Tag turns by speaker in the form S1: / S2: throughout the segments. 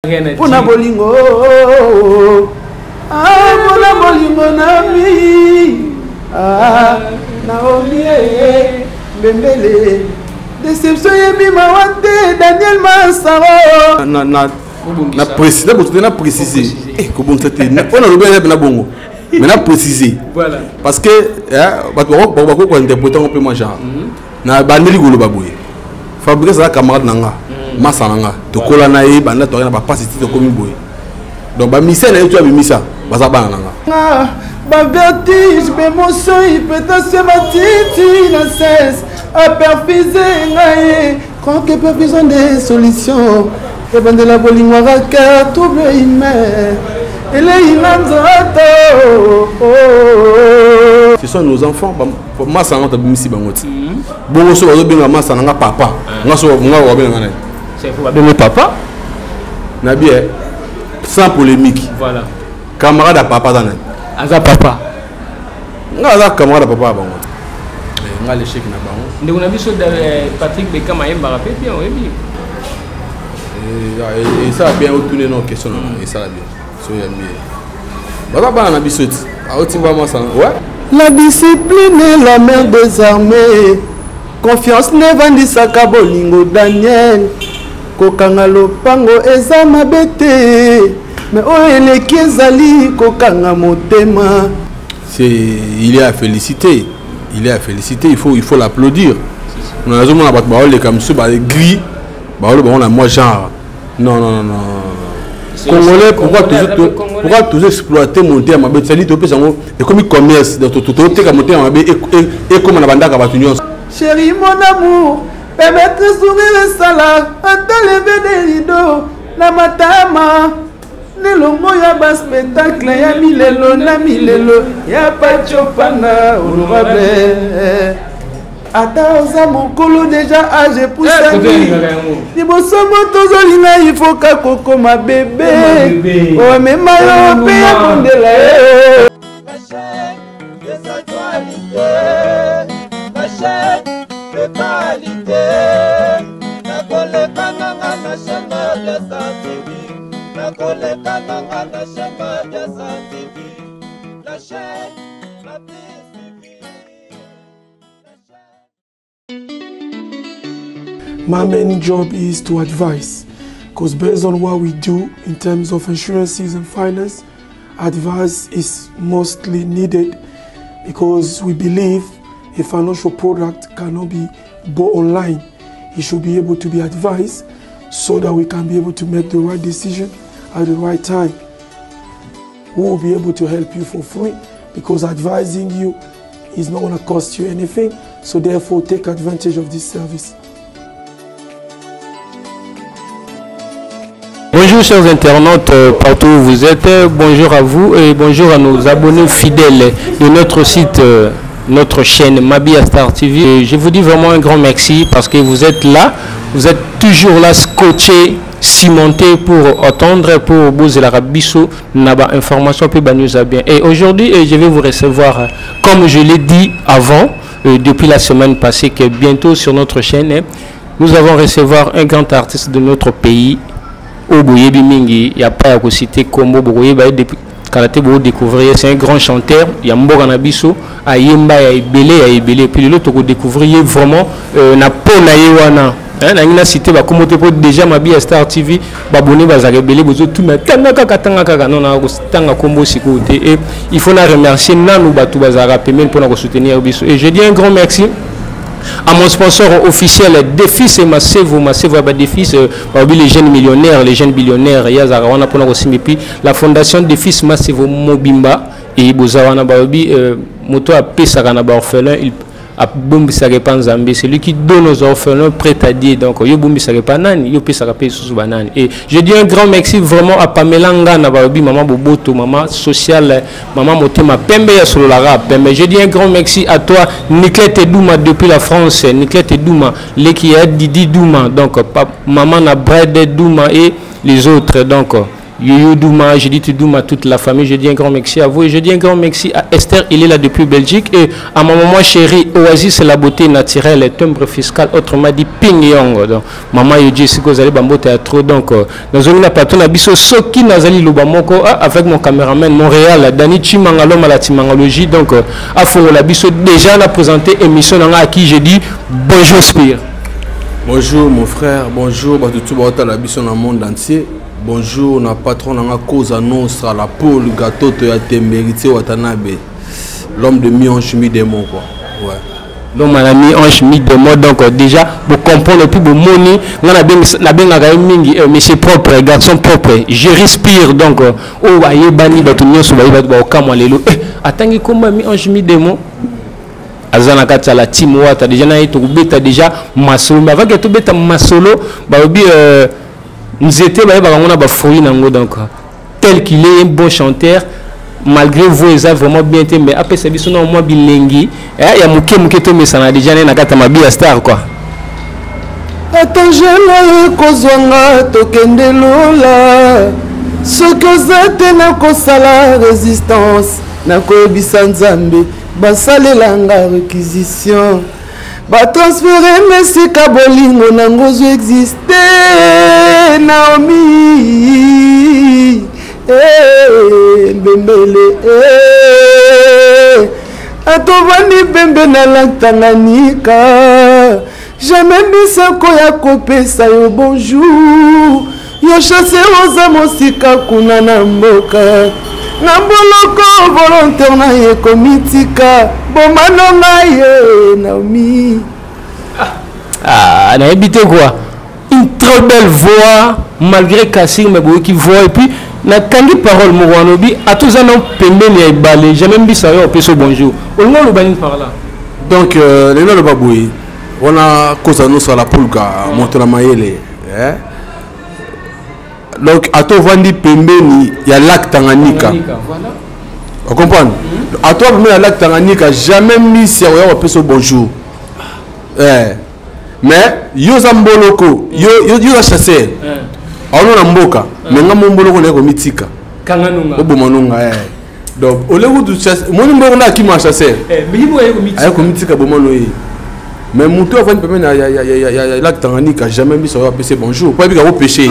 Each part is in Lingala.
S1: Mpona bolingo, ah, mpona bolingo nami, ah, Naomi eh, mbembele déception yebi mawa te. Daniel Masaro
S2: na préciser na préciser, eh, kobongisa te oyo nalobi eza mpena bongo, mais na préciser parce que bato bakoki kointerpréter yango mpe mwa genre. Na bandeli koloba boye, Fabrice aza camarade na nga, masa na nga, tokola na ye banda toyaki na bapasi ti tokomi boye. Donc bamisia na ye to abimisa baza bana na
S1: nga. Bavertige, bemotion, hypertension, matiti na cesse aperfuse ngai croque perfusion des solutions ebandela bolingo akaka trouble humain elei na nzoto.
S2: Ce sont nos enfants. Masa na nga tabimisi bango ti bongo. So bazobenga masa na nga papa, nga so nga babenga nani?
S3: Babengi papa.
S2: Na bien, sans polémique.
S3: Voilà.
S2: Camarade ya papa aza nani?
S3: Aza papa.
S2: Nga aza camarade ya papa ya bango, nga l'échec na bango.
S3: Ndeko na biso Patrick Bekam ayembaka mpe bien, oyebi?
S2: Esala bien otune no question na nga, esala bien. So yambi ye, baza bana na biso ti aotimba masana, ouais.
S1: La discipline est la mère des armées. Confiance nevandisaka bolingo. Daniel, kokanga lopango eza mabe te, me oyo eleki ezali kokanga motema.
S2: C'est, il est à féliciter, il est à féliciter, il faut l'applaudir. Nazomona bato baoleka mosusu bagris, baoloba bango na moi genre non, non, non, non. Congolais, pourquoi toujours, pourquoi toujours exploiter motema mabe? C'est-à-dire topesa yango, ekomi commerce, donc toteka motema mabe, ekóma na bandaka bato nyonso.
S1: Chéri mon amour, permettre sourire esala ata lever des rideaux na matama nelongo ya baspectacle ya milelo na milelo ya pachopana. Honorable, ata oza mokolo déjà, âge epusani liboso, moto ozolinga ifoka kokoma bebe, omema yo mpe ya bondela ye.
S4: Des actualités, la chaîne de qualité. Nakoleka nanga na chaîne Biasa TV, nakoleka nanga na chaîne Biasa TV, la chaîne la plus suivie.
S5: My main job is to advise, because based on what we do in terms of insurances and finance, advice is mostly needed because we believe a financial product cannot be bought online. It should be able to be advised so that we can be able to make the right decision at the right time. We will be able to help you for free because advising you is not going to cost you anything. So therefore, take advantage of this service.
S3: Bonjour chers internautes partout où vous êtes, bonjour à vous et bonjour à nos abonnés fidèles de notre site, notre chaîne Mabia Star TV. Et je vous dis vraiment un grand merci parce que vous êtes là, vous êtes toujours là scotché, cimenté pour attendre, pour bozela biso na ba information pe ba news à bien. Et aujourd'hui, je vais vous recevoir, comme je l'ai dit avant, depuis la semaine passée, que bientôt sur notre chaîne, hein, nous allons recevoir un grand artiste de notre pays, oyo boyebi mingi, ya pas ya kociter kombo, bokoyeba ye depuis kala te, découvrir. C'est un grand chanteur ya mboka na biso, ayemba ya ebele, ya ebele. Puis lelo tokodécouvrir ye vraiment na po na ye wana. Nangi na cité bakombo te mpo déjà Mabi ya Star TV babone bazalaka ebele, bozotuna tanga kaka, tanga kaka. Non, na kotanga kombo sikoyo te. Et il faut na remercier nanu bato bazalaka pembeni mpona kosoutenir biso. Et je dis un grand merci à mon sponsor officiel, Défis et Masevo, Masevo ba Défis, babi les jeunes millionnaires, les jeunes billionnaires, yazara wana pona kosimbi. Puis la fondation Défis Masevo Mobimba et boza wana, babi moto apesaka na ba orphelin, il abombisaka epa Nzambe. Celui qui donne aux orphelins prête à Dieu. Donc yo bombisaka epa nani, yo pesaka mpe lisusu banani? Et je dis un grand merci vraiment à Pamela Ngana, balobi mama boboto, mama sociale, mama motema pembe, ya sololaka pembe. Je dis un grand merci à toi, Niclette Douma, depuis la France. Niclette Douma, leki ya Didi Douma, donc maman na Brede Douma et les autres. Donc Yoyo Douma, je dis Douma à toute la famille, je dis un grand merci à vous et je dis un grand merci à Esther, il est là depuis Belgique et à ma maman chérie, Oasis, la beauté naturelle, timbre fiscal, autrement dit Ping Yong. Donc, maman Yoji, si vous allez bambo théâtre, donc, nazali na patron na biso soki nazali loba moko ah, avec mon caméraman Montréal, Dani Chimanga, l'homme à la Chimangalogie, donc, afongola biso déjà na présenté émission à qui je dis bonjour Spire.
S2: Bonjour mon frère, bonjour bato tout baotala biso na monde entier. Bonjour na patron nanga Cosa Nostra, la poule gatoto ya tembe héritier Watanabe. L'homme de mi-ange mi-démon quoi. Ouais.
S3: L'homme à la mi-ange mi-démon donc déjà vous comprenez et puis vous moni nga na bengaka ye mingi monsieur propre, garçon propre, je respire donc oh ayebani bato nyonso bayebi bato baokamwa lelo eh, atangi komba mi-ange mi-démon aza na kati ya la team wata déjà na ye tokobeta déjà masolo mais avant que tobeta masolo balobi nzete bayebaka yango na bafruit nango donc tel qu'il est un bon chanteur malgré vous eza vraiment bien te mais apesa biso na mwa bilengi eh, ya moke moke tomesana déjà naye na kati ya mabi ya star quoi.
S1: Ata jela ekozwa nga tokende lola soki oza te nakosala résistance nakoyebisa nzambe basalela nga réquisition batransfere mesika bolingo nango ozo existe Naomi eh, mbembele eh. Atovandi pembe na lac Tanganyika jamais bisako ya kopesa yo bonjour yo chasse oza mosika kuna na mboka na mboloko volontaire na ye komitika bomano ngai ye Naomi.
S3: Ah, nayebi te quoi, une très belle voix malgré cassure mais boyoki voix et puis nakangi parole moko wana obi ata oza na pembeni ya ebale jamais mbisa yo opesa bonjour olingi oloba nini par là?
S2: Donc lelo aloba boye wana Cosa Nostra la pulga moto na mayele eh? Donc ata ovandi pembeni ya lac Tanganyika,
S3: voilà.
S2: Ocomprendre? Ata pembeni ya lac Tanganyika jamais mbisi ya koya kopesa bonjour eh. Mais yo oza mboloko yo oza chasseur aono na mboka mais nga mo mboloko naye komitika oboma nonga eh. Donc ole kutu moni mboloko nde akima chasseur aye komitika boma no ye mais moto avandi pembeni ya lac Tanganyika jamais biso oyo apesi bonjour po ayebika kopêche ye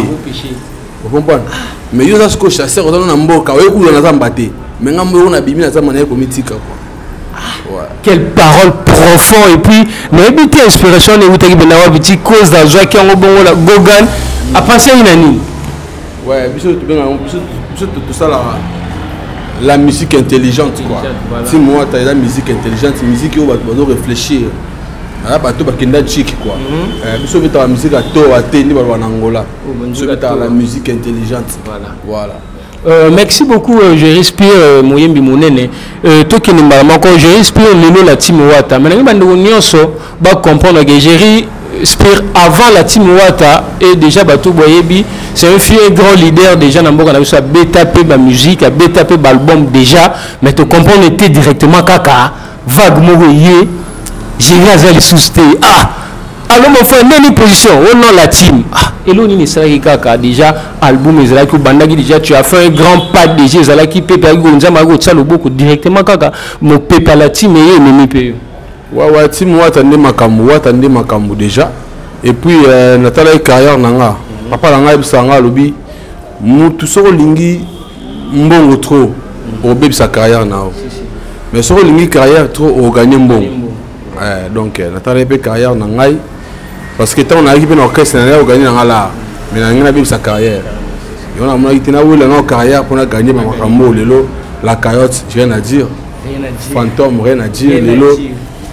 S2: ocomprendre mais yo oza sikoyo chasseur oza na mboka oye kuya na zamba te mais nga mboloko nabimi na zamba naye komitika quoi.
S3: Ouais. Quelle parole profonde et puis nayebi te inspiration wana eutaki benda wapi ti cause azwaki yango bongo la Gogan apense ye na nini?
S2: Ouais, biso tobengaka biso tosalaka la musique intelligente quoi. Voilà. Si moi t'as la musique intelligente, musique oyo bato bazo réfléchir. Aya bato bakenda chic quoi. Biso betaka musique à to à te ndi baloba na Angola. Biso betaka la musique intelligente.
S3: Voilà.
S2: Voilà.
S3: Merci beaucoup, je respire Moyembi Monene. Tokende mbala moko, je respire lelo la team Wata. Mais bandeko nyonso ba comprendre que je respire avant la team Wata et déjà bato boyebi, c'est un fils un grand leader déjà na mboka na biso abeta pe ba musique, abeta pe ba album déjà, mais to comprendre était directement kaka vague moko ye Jerry aza lisusu te. Ah, allo mon frère, nini position? Oh non la team. Ah, elo nini esalaki kaka déjà album ezalaki obandaki déjà tu as fait un grand pas déjà ezalaki pepe ayaki nzambe ayaki kotia loboko directement kaka mopepe ya la team eye ememi mpe yo.
S2: Ouais, ouais, team Wata nde makambo, Wata nde makambo déjà. Et puis natalaki carrière na nga. Papa na nga ayebisaka nga alobi mutu soki olingi mbongo trop obebisa carrière na yo. Mais soki olingi carrière trop oganye mbongo. Donc natalaki mpe carrière na ngai parce que ntango nayaki mpe na orchestre na ngai oganye na nga la mais na ngai nabebisa carrière. Yo namonaki te nawela na carrière mpona gagner ba makambo lelo la cayotte, rien à dire. Fantôme, rien à dire lelo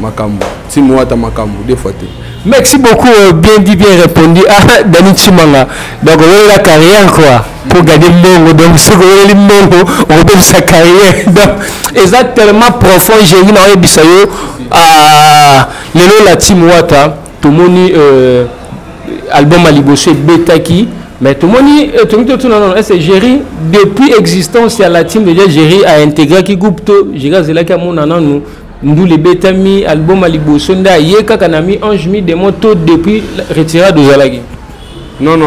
S2: makambo. Team Wata makambo deux fois te.
S3: Merci beaucoup, bien dit, bien répondu. Ah, Dani Chimanga. Donc, on a la carrière, quoi, pour gagner mbongo. Donc, ce que on a mbongo, on redonne sa carrière. Donc, c'est tellement profond, j'ai eu dans Bisayo, ah, lelo la team Wata, tout le monde, album à liboso betaki, mais tout le monde, tout le monde, tout le monde, est-ce que Jerry, depuis existence ya la team déjà, Jerry a intégré qui groupe to, Jerry Azelaki a mon nous, nous les betami, album à liboso, nda ye kaka na mi ange mi démon to depuis retirade de Zalaki.
S2: Non, non,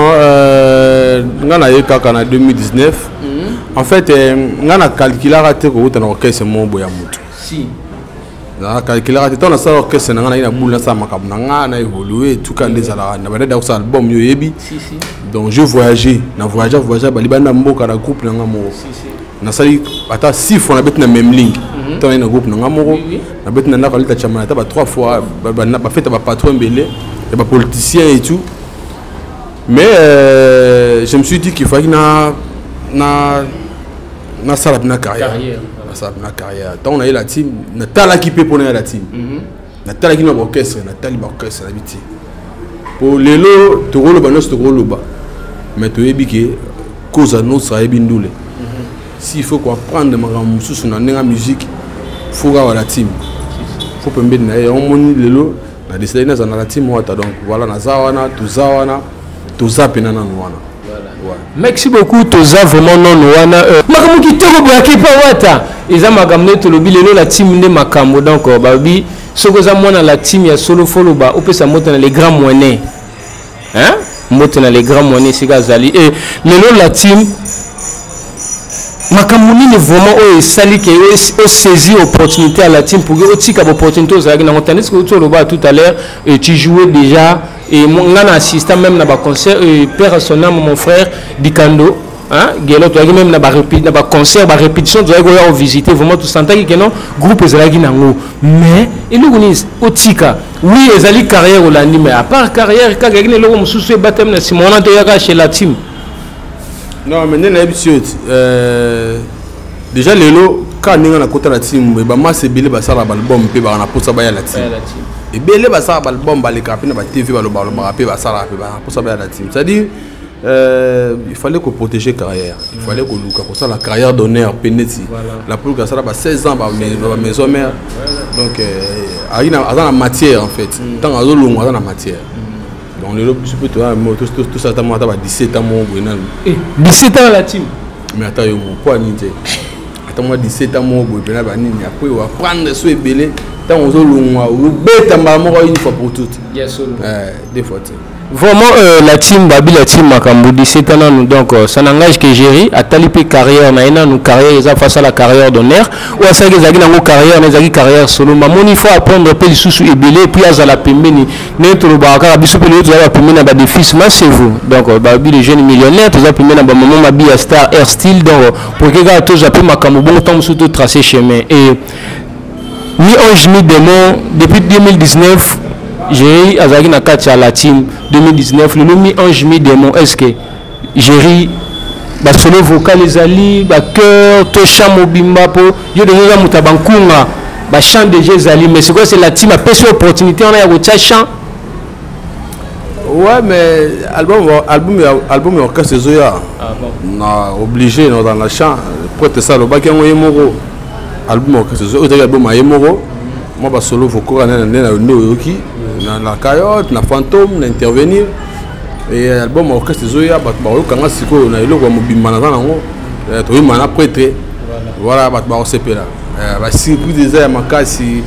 S2: nga naye kaka na 2019. En fait, nga na calculaka te kouta na orchestre moko boye ya motu.
S3: Si.
S2: Na calculaka te. Ntango nasala orchestre na nga, naye na bulu, nasala makambo na nga, na évolue tuka nde ezalaka na bandada kosala album, yo oyebi.
S3: Si, si.
S2: Donc je voyagé, na voyage, voyage balibanda mboka na groupe na nga moko.
S3: Si, si.
S2: Nasali ata six fois, nabeti na même ligne. Ntango naye na groupe na nga moko, nabeti na ndako alita chamana ata ba trois fois, bafete, bapatron ebele ya bapoliticien et tout. Mais je me suis dit qu'il fallait na nasala na carrière.
S3: Carrière.
S2: Nasala na carrière. Ntango naye la team, natalaki mpe mpona ya la team, natalaki na baorchestre, natali baorchestre, nayebi te po lelo tokoloba nyonso, tokoloba, mais toyebi ke Cosa Nostra ayebi ndule. S'il faut koapprendre makambo mosusu na ndenge ya musique, faut kaka la team, faut pembeni na ye. Yango moni lelo na décidé nazala na la team Wata. Donc voilà, naza wana, toza wana, toza pena nanu wana. Ouais.
S3: Merci beaucoup. Toza vraiment nono wana. Makambo kitoko boyaki mpa Wata, eza makambo nde tolobi lelo, la team nde makambo. Donc balobi soki oza mwana la team ya solo, foloba opesa moto na les grands moyens, hein? Mbote na les grands moyens esika azali. E lelo la team, makambo nini vraiment oyo esali ke osaisir opportunité ya la team pour que otika baopportunité ozalaki nango? Tandis que oti oloba tout à l'heure, tu jouais déjà et nga na assistant même na baconcert, père à son âme, mon frère Dikando, hein, Gelo, tozalaki même na baconcert, barépétition, tozalaki koya ovisiter. Vraiment tosantaki ke non, groupe ezalaki nango. Mais eloko nini otika? Oui, ezali carrière olandi, mais à part carrière kaka, ezalaki na eloko mosusu ebatami na nsima wana toyaka chez la team?
S2: Non, mais nde nayebi si yo déjà lelo kaka ndenge nakota na team, bamasa ebele basala baalbum mpe baka na mposa baya na team. Ebele basala baalbum, balekaka mpe na batv, balobalobaka mpe, basalaka mpe, baka na mposa baya na team. C'est-à-dire il fallait koprotéger carrière, il fallait koluka kosala carrière d'honneur mpe neti la Pulga asala ba 16 ans bamaison mère. Donc aza na matière en fait. Ntango azolongwa, aza na matière. Donc lelo biso mpe tosala ata ata ba 17 ans moko boye nanu.
S3: 17 ans la team?
S2: Mais ata yo mo po anini te, ata mwa 17 ans moko boye mpena banini, après oapprendre so ebele. Ntango ozolongwa, obeta mbala moko, une fois pour toutes. Deux fois te.
S3: Vraiment, la team babi, la team makambo, 17 ans nanu. Donc ça n'engage que Géry atali mpe carrière na ye nanu, carrière eza face à la carrière d'honneur oyo asalaki, ezalaki nango carrière na ezalaki carrière solo. Mamoni, il faut apprendre mpe lisusu ebele et puis azala pembeni ndenge tolobaka kaka biso mpe lelo tozala pembeni na badefis Masevo. Donc babi le jeune millionnaire, toza pembeni na bamama Mabi ya Star Air Style. Donc pour ke kaka tozwa mpe makambo bongo, ntango mosusu totrace chemin. Et mi ange mi démon, depuis 2019 Géry azalaki na kati ya la team. 2019 lelo, mi ange mi démon, est ce que Géry basolo vocal ezali, bachœur to chant mobimba? Mpo yo deja oza moto ya bankunga, bachant déjà ezali, mais sikoyo c'est la team apesi opportunité wana ya kotia chant.
S2: Ouais, mais album ya orchestre ezoya.
S3: Ah bon.
S2: Na obligé nazala na chant. Prêtre sa alobaki yango ye moko, album ya orchestre ezoya, oyo ezalaki album ya ye moko, mwa basolo vocaux wana nde na nde oyoki na Cayote, na Fantôme, na intervenir. Et album ya orchestre ezoya, bato bakoyokanga sikoyo na eloko ya mobimba naza nango. Toyemba na prêtre. Voilà, bato bakosepela, basurprise eza ya makasi.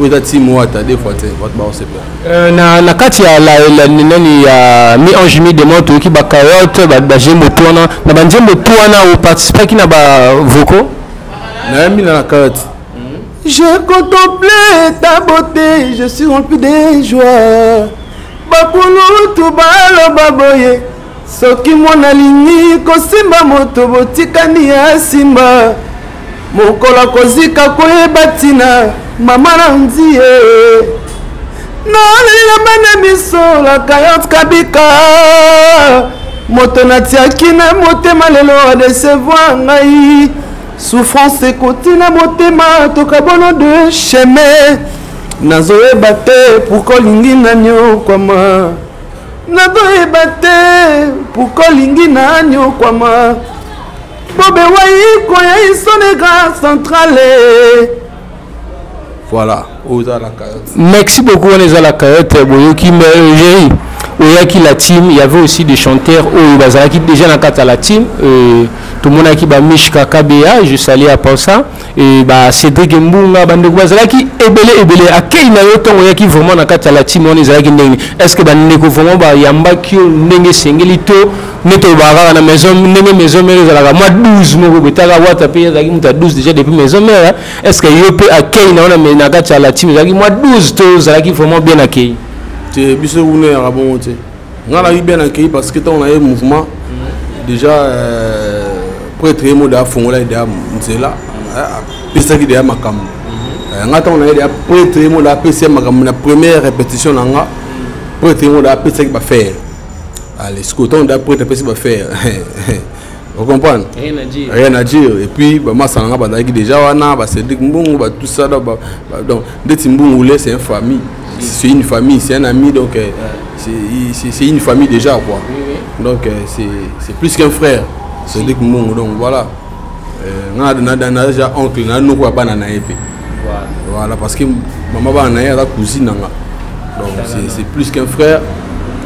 S2: Oyo eza team Wata, deux fois te, bato bakosepela.
S3: Na kati ya nani ya mi ange mi démon, toyoki bacayote, banzembo tu wana, na banzembo tu wana oparticipaki na bavocaux?
S2: Nayembi na Cayote.
S1: J'ai contemplé ta beauté, je suis rempli de joie. Bakulutu baloba boye, soki mwana alingi kosimba moto, botikani ya simba. Mokolo akozika koyeba ntina mama na nzie. Naolelela bana miso la Cayote kabika. Moto natiaki na motema, lelo adécevoir ngai. Souffrance ekoti na motema, tokabono de chemin. Nazoyeba te pourquoi olingi nanyokwama, nazoyeba te pourquoi olingi nanyokwama. Bobe waikoya isoneka centrale.
S2: Voilà, oyo eza la Cayote.
S3: Merci beaucoup. Wana eza la Cayote, boyoki. Mais Géry, Oyaki la team, il y avait aussi des chanteurs oyo bazalaki déjà na kati ya la team. Tomonaki ba Mishka KBA, je salue à part ça, et ba Cédric Mbunga, bandeko bazalaki ebele ebele. Akei na yo ntango oyaki vraiment na kati ya la team wana, ezalaki ndenge? Est ce que bandeko vraiment bayambaki yo ndenge esengeli, to nde tolobaka kaka na maison, ndenge maison mère ezalaka mwa 12 moko boye? Taka Wata mpe ezalaki moto ya 12 déjà depuis maison mère. Est ce que yo mpe akei na yo na kati ya la team ezalaki mwa 12, to ozalaki vraiment bien akei?
S2: Te, biso kuna eyaka bongo te. Nga nayaki bien akei parce que ntango naye mouvement déjà, prêtre ye mo deya afongola deya nzela, apesaki deya makambo. Nga ntango naye deya, prêtre ye mo deya apesi ye makambo. Na première répétition na nga, prêtre ye mo deya apesaki baaffaire. Allez, sikoyo ntango deya prêtre apesi baaffaire, vous comprenez?
S3: Rien à dire.
S2: Rien à dire. Et puis bamasa na nga bazalaki déjà wana, bacédric Mbungu, ba tout ça. Donc, donc ndeti Mbungu le, c'est une famille, c'est une famille, c'est un ami, donc c'est une famille déjà, quoi.
S3: Oui.
S2: Donc c'est plus qu'un frère, Cédric Mbungu. Donc voilà, nga na déjà oncle na noko ya bana na ye mpe. Voilà, parce que mama bana na ye aza cousine na nga, donc c'est plus qu'un frère.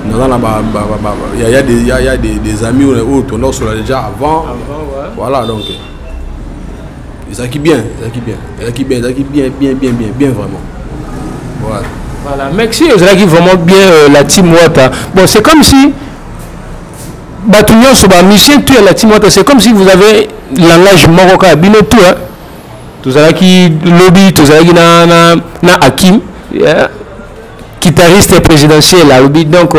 S2: Naza na ba ba y a des y a, y a des amis oyo tonda osola déjà avant.
S3: Avant, ouais.
S2: Voilà, donc ezalaki bien, ezalaki bien, ezalaki bien, ezalaki bien, bien, bien, bien, bien, vraiment. Voilà.
S3: Voilà, merci. Ezalaki vraiment bien, la team Wata. Bon, c'est comme si bato nyonso, bamusicien tout ya la team Wata, c'est comme si vous avez langage moko kaka bino tout, hein. Tozalaki lobi, tozalaki na Hakim, yeah, guitariste présidentiel, alobi donc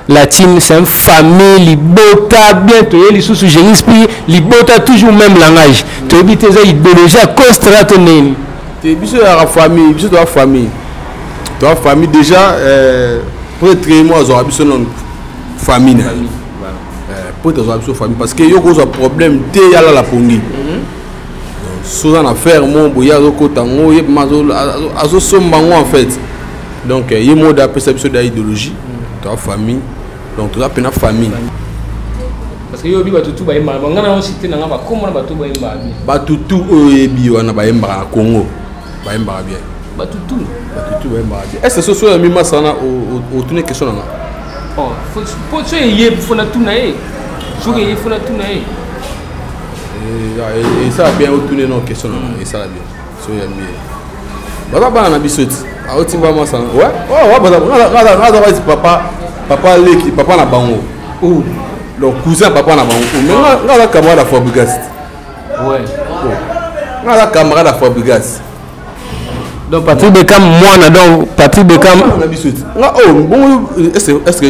S3: la team, c'est une famille, libota bien. Toye lisusu Génispi, libota, toujours même langage. Toyebi te eza idéologie ya Costra to nini.
S2: Te, biso yaka famille, biso toa famille, toa famille déjà. Prêtre mo azwaka biso nano famille na ye po tozwaka biso famille, parce que yo kozwa problème te, yalala pongi. Soza na affaire mo boye, azokota yango, ye ma azosomba yango en fait. Donc ye mo da apesa biso da idéologie, toa famille, donc toza mpena famille.
S3: Parce que yo oyebi bato tu bayembaka, nga na cité nanga bakombo na bato bayembaka bien.
S2: Bato tu oyo oyebi wana bayembaka na Congo bayembaka bien.
S3: Bato tu.
S2: Bato tu bayembaka bien. Est ce que soso oyambi masa wana, otuni question na nga?
S3: Oh, po so eye, fo natuna ye. Soki eye, fo natuna ye.
S2: Esala bien otuni no question na nga, esala bien. So oyambi ye, baza bana na biso ti aoti ba masa ouais, aza papa, papa leki, papa na bango, donc cousin papa na bango. Mais nga aza camarade ya Fabrigas. Nga aza camarade ya Fabrigas.
S3: Donc Patrick Beckham mwana, donc Patrick Beckham
S2: na biso ti nga oh bongo, est ce que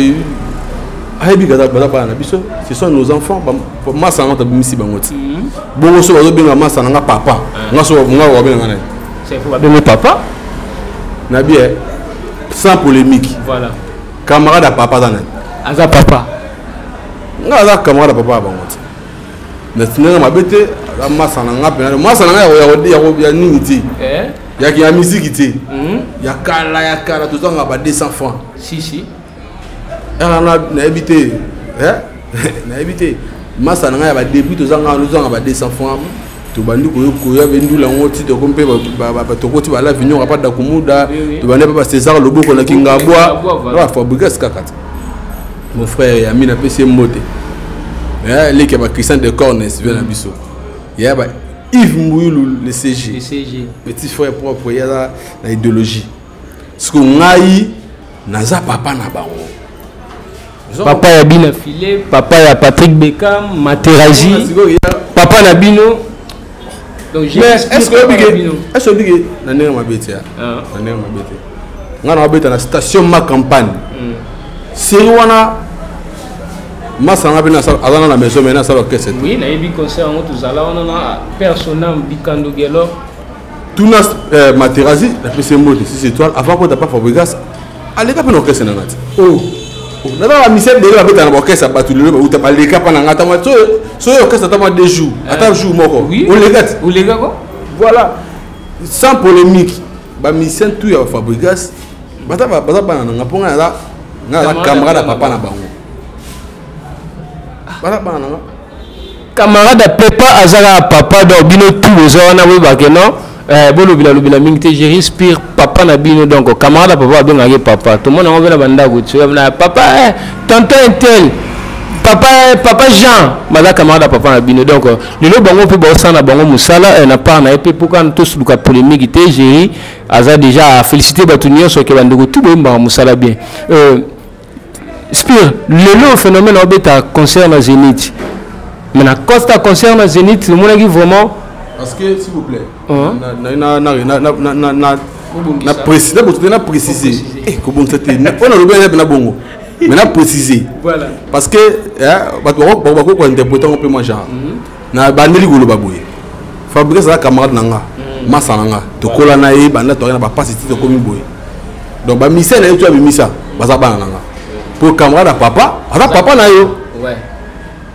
S2: ayebi baza bana na biso? Ce sont nos enfants. Masa nanga tabimisi bango ti bongo. So bazobenga masa nanga papa, nga so nga babenga nani?
S3: Babenge papa.
S2: Na bien, sans polémique.
S3: Voilà.
S2: Camarade ya papa aza nani?
S3: Aza papa.
S2: Nga aza camarade ya papa ya bango ti na ndenge mabe te. Aza masa na nga mpena, masa na nga ya nini te, yaki ya misiki te, ya kala, ya kala, tozanga ba 200 francs.
S3: Si si.
S2: Wana nayebi te, nayebi te. Masa na ngai ya badébut, tozanga ba 200 francs, tobandi koya bendula yango ti toko mpe tokoti bala vinyoka pa dakumuda, tobandi mpe bacésar loboko na Kingabwa, bafabrigas kaka te. Mon frère Yami, napesi ye mbote, leki ya bachristien de Cornes, vie na biso ya ba Yves Mbuyulu, le CG.
S3: Le CG.
S2: Petit frère propre, ye aza na idéologie. Siko ngai naza papa na bango.
S3: Papa ya Bina Filet, papa ya Patrick Beckham Materazi, papa na bino.
S2: Donc mais est ce que obike, est ce que obike na ndenge mabe te, na ndenge mabe te, ngai na babeta na station Ma Campagne série wana, masa nga mpe aza na maison, mais nasala orchestre.
S3: Oui, nayebi concert yango, tozala wana na personnam Bikando Gelo.
S2: Tuna Materazi, napesi ye mbote, 6 étoiles. Avant kota pa Fabrigas, aleka mpe na orchestre nanga ti. Naza bamisia ebele babeta na baorchestre ya bato lelo, bauta baleka mpa na nga. Ata soki orchestre ata mwa 2 jours, ata jour moko, oleka ti.
S3: Oleka ko.
S2: Voilà, sans polémique, bamusicien tout ya bafabrigas baza bana nanga, mpo ngai naza, ngai naza camarade ya papa na bango, baza bana nanga.
S3: Camarade ya papa aza kaka papa. Donc bino tout boza wana, boyebake non. Eh, bolobela lobela mingi te. Géri Spire, papa na bino, donc camarade ya papa abengaki papa. Tomona yango mpe na bandako na papa, eh, tonton intel, papa, eh, papa Jean, baza camarade ya papa na bino. Donc lelo bango mpe baosala na bango mosala, eh, na part na ye mpe mpoka tosuluka polémique te. Géri aza déjà félicité bato nyonso ke bandeko tu boyembaka mosala bien. Spire, lelo phénomène aobeta concert na Zénith, mais na costa concert na Zénith omonaki vraiment.
S2: Parce que, s'il vous plaît, na préciser, na préciser, kobongisa te, oyo nalobi eza mpena bongo, mais na préciser parce que bato bakoki kointerpréter yango mpe mwa genre. Na bandeli koloba boye, Fabrice aza camarade na nga, masa na nga, tokola na ye banda toyaki na bapasi ti tokomi boye. Donc bamisia na ye to abimisa baza bana na nga, po camarade ya papa aza papa na yo.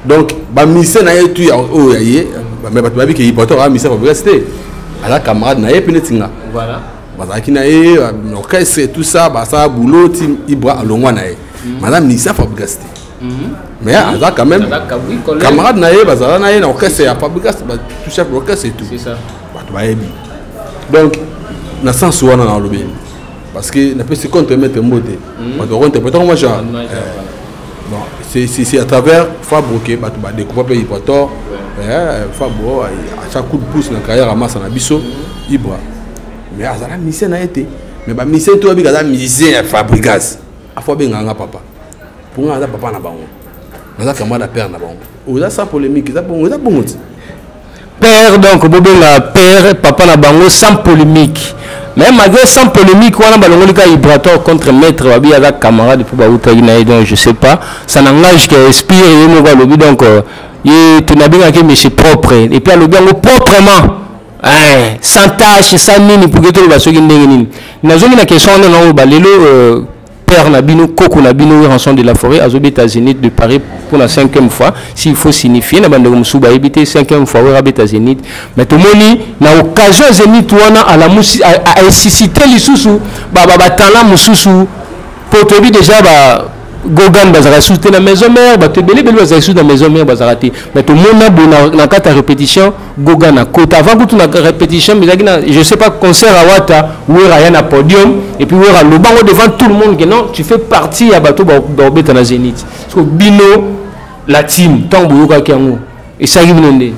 S2: Donc bamise na ye tu oyo ya ye, mais bato bayebi ke Ibrator aza mise Fabrice te, aza camarade na ye mpe neti nga. Bazalaki na ye orchestre et tout ça, basala boulot ti Ibra alongwa na ye, mais aza mise Fabrice te, mais aza quand même camarade na ye, bazala na ye na orchestre ya Fabrice, tout chef d'orchestre et tout, bato bayebi. Donc na sens wana na alobi parce que napesi contre maître mbote, bato bakointerpréter moi genre. Bon, c'est à travers Fabro que bato badécouvrir mpe Ibrator. Fabro à chaque coup de pouce na carrière ya masa na biso Ibra, mais azala musicien na ye te, mais bamusicien to babika aza musicien ya Fabrigas, afo abengaka nga papa, mpo nga aza papa na bango, naza camarade ya père na bango. Oza sans polémique, eza bongo, eza bongo ti.
S3: Père, donc bobenga père, papa na bango, sans polémique. Mais malgré sans polémique wana, balongoli kaka Ibrator contre maître, babi aza camarade mpo bautaki na ye. Donc je sais pas, ça n'engage que Spire ye moko alobi. Donc ye tonabengaki monsieur propre, et puis alobi yango proprement, hein, sans tâche, sans nini, pour que toloba soki ndenge nini. Nazongi na question wana naoloba lelo, père na bino, koko na bino, Werrason de la Forêt azobeta Zénith de Paris pour la cinquième fois. S'il faut signifier na bandeko mosusu bayebi te, cinquième fois Wera abeta Zénith. Mais tomoni na occasion Zénith wana alamusi, asuscité lisusu batalent mosusu, po toyebi déjà ba Gogan bazalaka susu te na maison mère, bato ebele ebele bazalaka susu na maison mère bazalaka te. Mais tomona boye na kati ya répétition, Gogan akota avant kutu na répétition, ezalaki na, je sais pas, concert awata, Wera aya na podium et puis Wera alobango devant tout le monde que non, tu fais partie ya bato baobeta na Zénith. Parce que bino la team, ntango boyokaki yango, esalaki bino ndeni?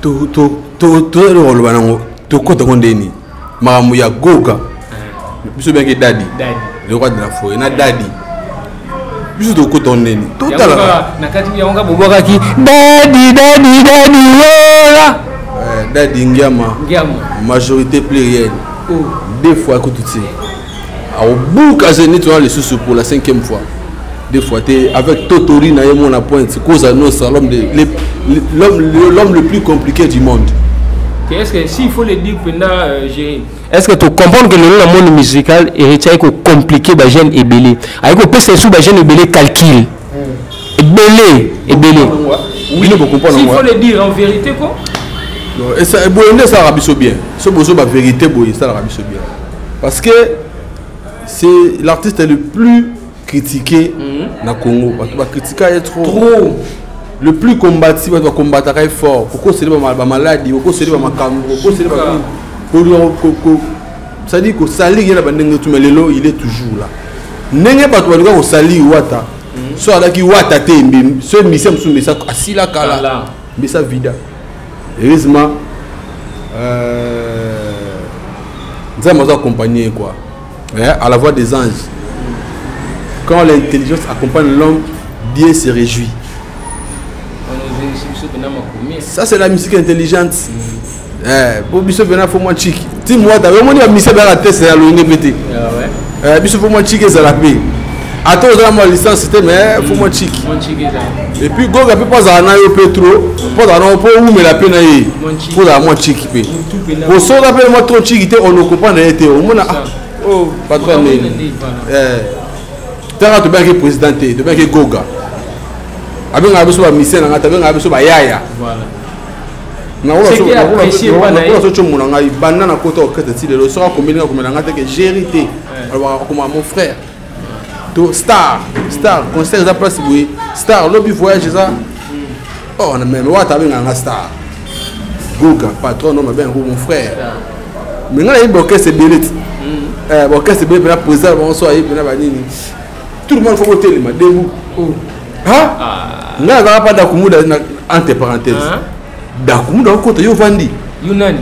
S2: Toyeloko koloba nango, tokɔtango ndeni makambo ya Goga, biso bengaki Dadi, le roi de la forêt na Dadi, biso tokɔtango ndeni totala.
S3: Na kati yango bobwakaki Dadi, Dadi, Dadi Wera.
S2: Dadi Ngiama.
S3: Ngiama.
S2: Majorité plurielle. Oh. Deux fois kutu te, akobuka Zénith wana lisusu pour la cinquième fois, deux fois te, avec Totori na ye mona pointe Cosa Nostra, l'homme de l'homme le plus compliqué du monde.
S3: Est-ce que s'il faut le dire pendant gérer, est-ce que tu comprends que le monde musical héritier est compliqué, ba jeune ebele ayi kopesa esu ba jeune ebele calcul ebele ebele?
S2: Oui,
S3: bocomprendre. S'il faut le dire en vérité quoi.
S2: Boye nde esalaka biso bien, so bozo bavérité boye esalaka biso bien, parce que c'est l'artiste le plus critiqué na Congo. Bato bakritika ye trop.
S3: Trop.
S2: Le plus combattu, bato bakombataka ye fort, kokoseli bamaladi, kokoseli bamakambo, kokoseli, c'est-à-dire kosalir ye na bandenge tu. Mais lelo il est toujours là. Ndenge bato balinga kosalir Wata, so azalaki Wata te, so misia mosusu mbisa asila kala, mbisa vida. Heureusement, Nzambe azo accompagner quoi, à la voix des anges. Quand l'intelligence accompagne l'homme, Dieu se réjouit. Ça, c'est la musique intelligente. Po biso mpena fo mwa chiki ti mwata omoni bamisia beyaka teste ya loyenge mpe te. Biso fo mwa chiki ezala mpe, ata ozala mwa licence te, mais fo mwa chiki. Et puis Goga mpe, mpo azala na yo mpe trop, mpo azala na yo, mpo owumela mpe na ye, mpo ozala mwa chiki mpe, kosoka mpe mwa trop chiki te, on comprendre ye te, omona patron nini. Tanga tobengaki président te, tobengaki Goga, abengaka biso bamisien na ngai te, abengaka biso bayaya. Nakola so na ngai banda na kota orchestre ti lelo, soki akomeli nga, akomela ngai teke géri te, alobaka akoma mon frère to star, star concert eza place boye, star lobi voyage eza. Oh, meme Wata abengaka nga star. Goga patron no mabe yango mon frère. Mais ngai nayebi baorchestre ebele ti. Baorchestre ebele mpena président bango so ayebi mpena banini. Tout le monde faut kotelema debout. Ngai azalaka pa Dakumuda, entre parenthèse. Dakumuda okota, yo ovandi.
S3: Yo nani?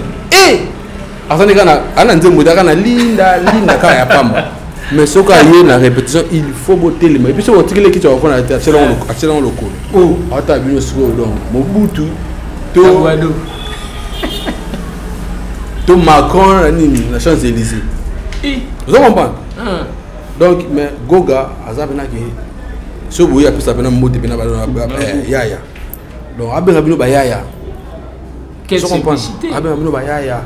S2: Azandi kaka ana nzembo te, kaka na linda linda kaka ya pamba. Mais soki aye na répétition, il faut botelema. Et puis soki otikeli kiti akofanda te, atiela ngo lokolo, ata bino sikoyo. Donc Mobutu to Macron na nini na Champs Élysées, ozo comprendre? Donc mais Goga aza mpena ke so boye apesa mpena mbote mpena yaya. Donc abenga bino bayaya, abenga bino bayaya.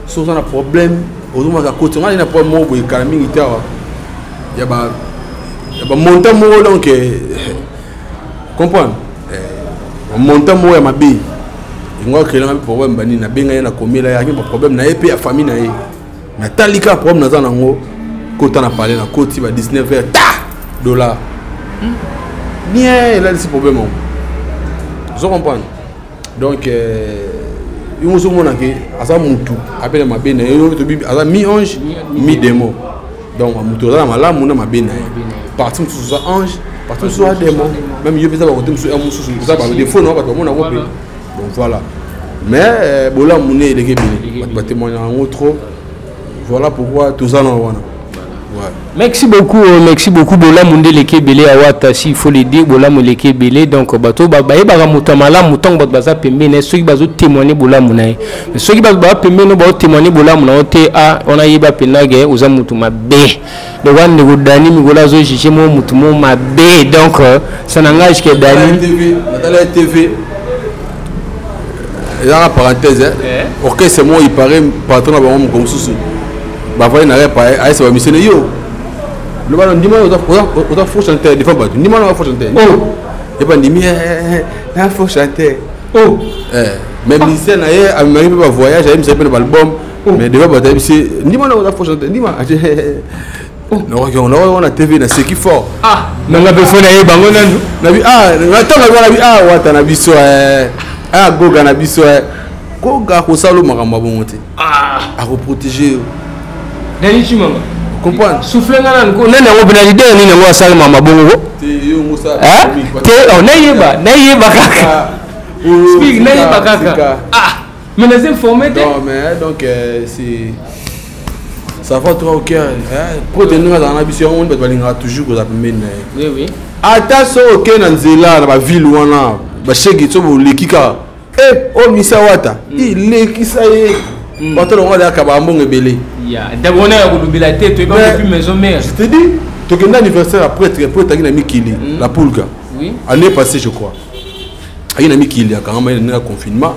S2: So oza na problème, ozomaka koti. Ngai na problème moko boye kala mingi te awa ya bamontant moko. Donc comprendre, bamontant moko ya mabe yango akelanga mpe problème banini. Nabenga ye, nakomela ye, aki baproblème na ye mpe ya famille na ye. Natali kaka problème naza nango, kota na palais, na koti ba 19 heures, ta dollar bien elalisi problème yango. Ozo comprendre? Donc yo moso omonake aza mutu ape na mabe na ye, tobi aza mi ange mi démon. Donc mutu aza na malamu na mabe na ye. Parti mosusu oza ange, parti mosusu oza démon. Même yo mpe eza bakote mosusu, mosusu oza badéfaut na bato bamonako mpe. Donc voilà. Mais bolamu ne eleki ebele, bato batémoignaka yango trop. Voilà pourquoi toza na wana.
S3: Ouais. Merci beaucoup, merci beaucoup. Bolamu nde eleki ebele ya Wata, si il faut le dire, bolamu eleki ebele. Donc bato bayebaka moto ya malamu ntango bato baza pembeni na ye, soki bazotémoigne bolamu na ye. Mais soki bato baza pembeni baotémoigne bolamu na yo te, a wana yeba mpenza ke oza motu mabe. Donc wana ndeko Dani mikolo azojuge mo motu mo mabe. Donc ça n'engage que Dani.
S2: Natala TV, ezaka parenthèse, orchestre moko ipare patron na bango moko mosusu bavandi na rep, ayesa bamisene yo loba na ndima oza faux chanteur devant bato. Ndima na faux chanteur epa ndimi na faux chanteur. Mais musicien na ye amemaki mpe bavoyage, ayebisaki mpe na baalbum, mais devant bato ayebisi ndima na oza faux chanteur. Ndima nakoki wana TV na seki fort.
S3: Nanga mpe fo nayeba yango nanu.
S2: Nabi ntango nabi Wata na biso, Goga na biso, Goga akosala makambo ya bongo te, akoprotege yo.
S3: Dani Chimanga.
S2: Comprendre.
S3: Souffle nga nanu ko nani yango mpena leader nini yango asalema mabongo ko
S2: te?
S3: Nayeba, nayeba kaka speak, nayeba kaka. Mais naza informé te.
S2: Non, mais donc c'est ça va droit au cœur po te ndenge azala na biso yango bato balingaka toujours kozala pembeni na
S3: ye.
S2: Ata so okei na nzela na baville wana, bashege so boleki kaka oyo misa Wata ilekisa ye, bato nango aleyaka bambongo ebele.
S3: D'abord ya kolobela te, toyeba depuis Maison Mère.
S2: Je te dis, tokende anniversaire ya prêtre, prêtre aki na mikili, la Pulga, année passée je crois. Aki na mikili, akangama ye na confinement.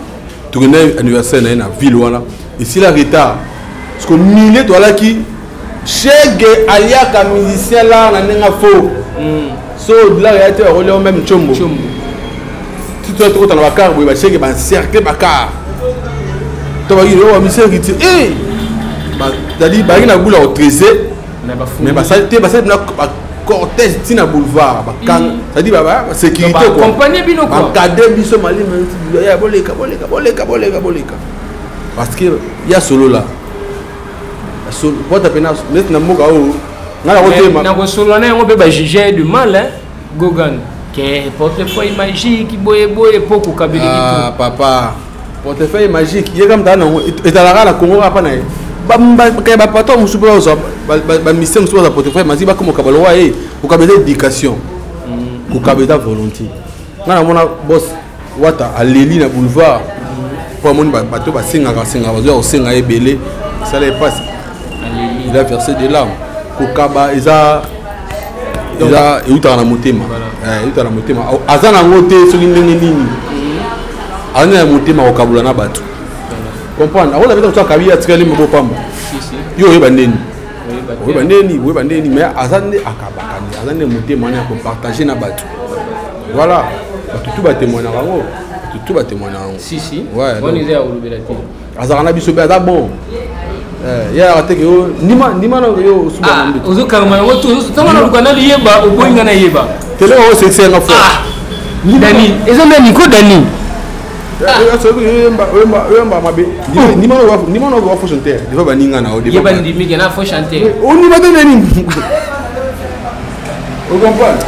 S2: Tokende anniversaire na ye na ville wana, esila retard parce que milie toalaki. Shege aliaka musicien lar na ndenge fo so au-delà ya te, bakolia même Tshombo. Ti tokota na bacar boye, bashege baencercle bacar to baki oyo bamisien héritier, c'est-à-dire bayaki na bula kotrese, mais basali te, basali na cortège ntina boulevard, c'est-à-dire sécurité.
S3: Quoi,
S2: baencadre biso malima ya boleka, boleka, boleka, boleka, boleka, parce que ya solo la bota mpena neti na mboka oyo
S3: ngai nakotema. Nakosolola na yango mpe bajuge du mal hein, Gogan ke portefeuille magique boye boye mpo kokabeleki.
S2: Ah, papa, portefeuille magique ye kama tala nango ezalaka na Congo kaka na ye. Bapatron mosusu mpe bazwa, bamisien mosusu bazwa portefeuille magique, bakoma kokaba lokwa ye. Kokaba eza éducation, kokaba eza volonté. Ngai namona boss Wata aleli na boulevard mpo amoni bato basengaka sengaka, bazwa kosenga ye ebele, esala ye mpasi, il a versé des larmes. Kokaba eza eutaka na motema, eutaka na motema. Aza nango te soki ndenge nini, aza na motema kokabula na bato. Comprendre, akoza peta mosu akabi, atikali mabo pamba. Yo oyeba ndeni, oyeba ndeni, oyeba ndeni. Mais aza nde akabaka nde, aza nde motema wana ya kopartage na bato. Voilà, bato tu batémoignaka yango, bato tu batémoignaka yango.
S3: Si si. Wana eza ya kolobela te.
S2: Azalaka na biso mpe aza bon, ye ayaka teke yo ndima, ndima na yo osuba na mbeto.
S3: Ozokangama yango ntango naluka naliyeba, oboyi nga nayeba.
S2: Tele oyo osekisa yanga fort.
S3: Dani, eza nani ko Dani?
S2: Oyemba mabe, ndima oyo faux chanteur devant baninga na
S3: yo. Bandimi ke na faux chanteur.
S2: Ondima te nini, ocomprendre?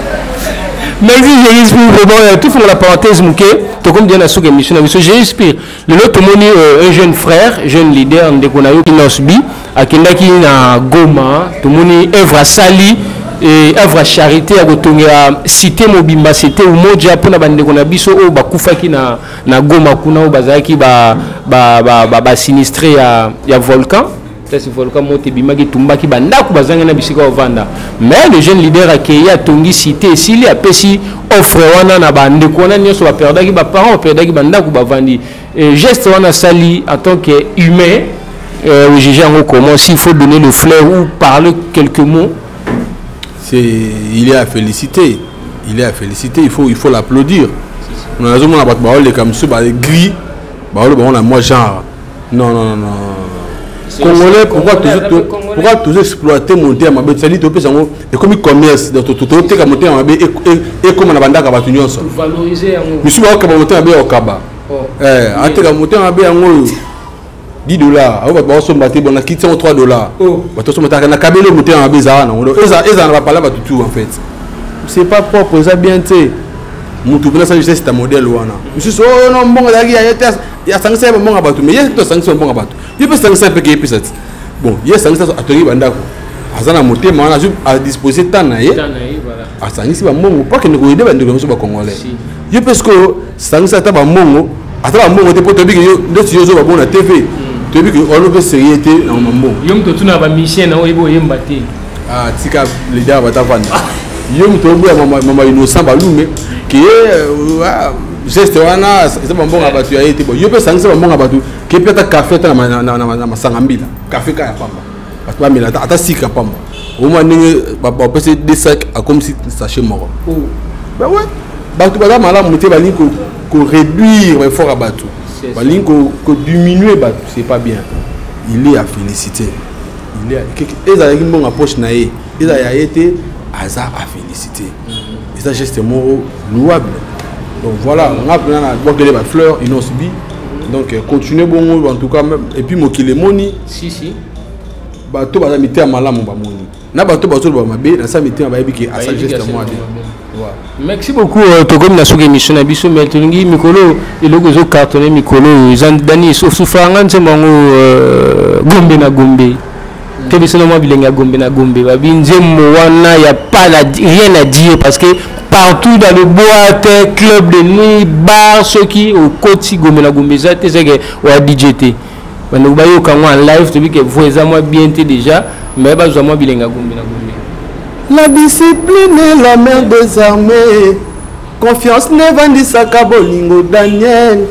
S3: Merci Jésus Spire, vraiment tout fongola parenthèse moke, tokomi bien na suka émission na biso. Jésus Spire, lelo tomoni un jeune frère, jeune leader, ndeko na yo Innoss'B akendaki na Goma. Tomoni œuvre asali, œuvre ya charité ya kotongela cité mobimba, cité Umoja, mpona bandeko na biso oyo bakufaki na Goma kuna, oyo bazalaki basinistré ya volcan. Place volcan moto ebimaki, etumbaki bandako, bazangi na bisika ovanda. Mais le jeune leader akei, atongi cité, esili, apesi offre wana na bandeko wana nyonso baperdaki baparent, baperdaki bandako, bavandi. Geste wana asali en tant que humain, ojuge yango comment, s'il faut donner le fleur ou parler quelques mots?
S2: C'est il est à féliciter, il est à féliciter, il faut l'applaudir. Nazomona bato baoleka mosusu bagris, baoloba ngo na moi genre non, non, non, non. Congolais, pourquoi toujours exploiter motema mabe? C'est-à-dire topesa yango, ekomi commerce. Donc toteka motema mabe, ekóma na bandaka bato nyonso. Misusu baokaba motema mabe, okaba ateka motema mabe yango oyo 10 $, ayo bato baosomba te. Bon, nakiti yango 3 $, bato osomba te. Nakabeli motema mabe, ezala nango, ezala na bapala bato tout. En fait, c'est pas propre, eza bien te. Mutu mpena asali geste ya modèle wana, misusu oyo no mbongo ezalaki ya ye te, asangisa ye bambongo ya bato. Mais ye to asangisi bambongo ya bato, ye mpe asangisa mpe ke yepesa ti. Bon, ye asangisa, atongi bandako, aza na motema wana, azwi adispose temps na ye, asangisi bambongo mpo akende koaider bandeko nyonso bacongolais. Ye mpe sikoyo sangisa ata bambongo, ata bambongo te, mpo toyebi ke yo ndeti yo ozoba bongo na TV, toyebi ke wana mpe sérieux te na mambongo.
S3: Yo moto otuna bamusicien na oyebi oyemba te.
S2: Tika leader batavanda. Yo moto oboya mama Innocent Balume ke geste wana eza bambongo ya bato ya ye te. Bon, yo mpe sangisa bambongo ya bato, ke mpe ata café, ata na masanga mbila, café kaka ya pamba, bato bamela ata sika pamba. Omwa ndenge bapesi deux sac, akomisi sachet moko. Ben ouais, bato baza malamu te, balingi koréduire baeffort ya bato, balingi kodiminue bato. C'est pas bien. Il est à féliciter. Il est ezalaki mbongo ya poche na ye, eza ya ye te, aza à féliciter. Eza geste moko louable. Donc voilà, nga mpena na bwakele bafleur Innoss'B. Donc continue bongo en tout cas. Et puis mokili emoni.
S3: Si, si.
S2: Bato baza mitema malamu bamoni, na bato bazoloba mabe na sa mitema bayebi ke asali geste moko te.
S3: Merci beaucoup. Tokomi na soki émission na biso, mais tolingi mikolo eloko ezocartonne mikolo oyo eza dani osufranga nzembo yango, Gombe na Gombe. Mpe biso na mwa bilenge ya Gombe na Gombe babi nzembo wana ya pas la, rien à dire, parce que partout dans le boîte, club de nuit, bar, soki okoti Gombe na Gombe eza te, seke oya DJ te. Bandeko bayoka yango en live. Toyebi ke voix eza mwa bien te déjà, mais bazwa mwa bilenge ya Gombe na Gombe.
S1: La discipline est la mère des armées. Confiance nevandisaka bolingo. Daniel,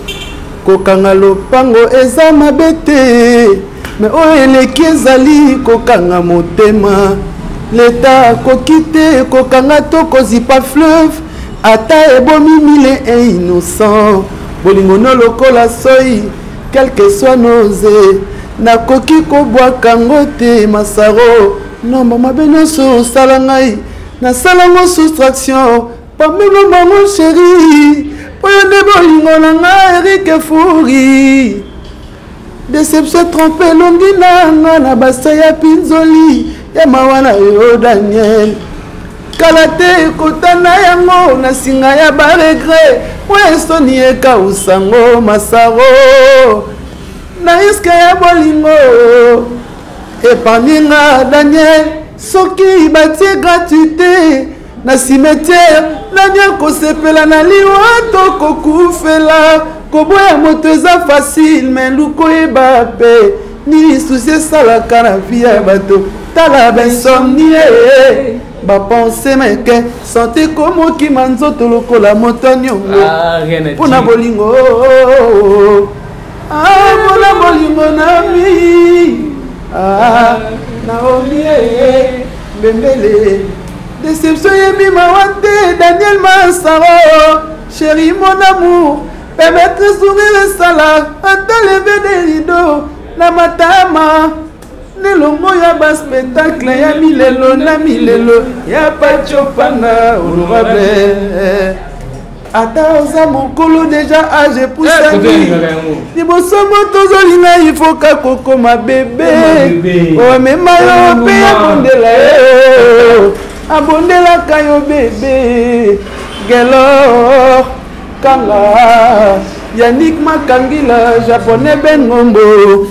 S1: kokanga lopango eza mabe te, me oyo eleki ezali kokanga motema. Leta akoki te kokanga to kozipa fleuve, ata ebomi mille un innocent. Bolingo no lokola soi, quelque soit nose, nakoki kobwaka ngo te. Masaro nomba mabe nyonso osala ngai, nasalango soustraction pamelo bango. Chéri, oyo nde bolingo na ngai. Erike Furi, déception trompe elongi na nga na basa ya pinzoli ya mawa na yo. Daniel, kala te ekotana yango na singa ya baregret, po esoni ekausango. Masaro na risque ya bolingo épargne nga. Daniel, soki batie gratuité na cimetière, nani akosepela na liwa to kokufela? Koboya moto eza facile, me luka oyeba mpe nini susi esalaka na vie ya bato. Tala bainsomnie, bapense meke, santé komokima nzoto lokola moto niongo mpona bolingo, mpona bolingo nami Naomi Mbembele. Déception yebi mawa te. Daniel Masaro, chéri mon amour, permettre sourire esala ata lever de rideau na matama nelongo ya baspectacle ya milelo na milelo ya Pachopana honorable. Ata oza mokolo deja age epusani, liboso moto ozolinga ifoka kokoma bebe. Omema yo mpe abondela yo, abondelaka yo bebe. Gelor Kanga, Yannick Makangila, japonais Ben Ngombo.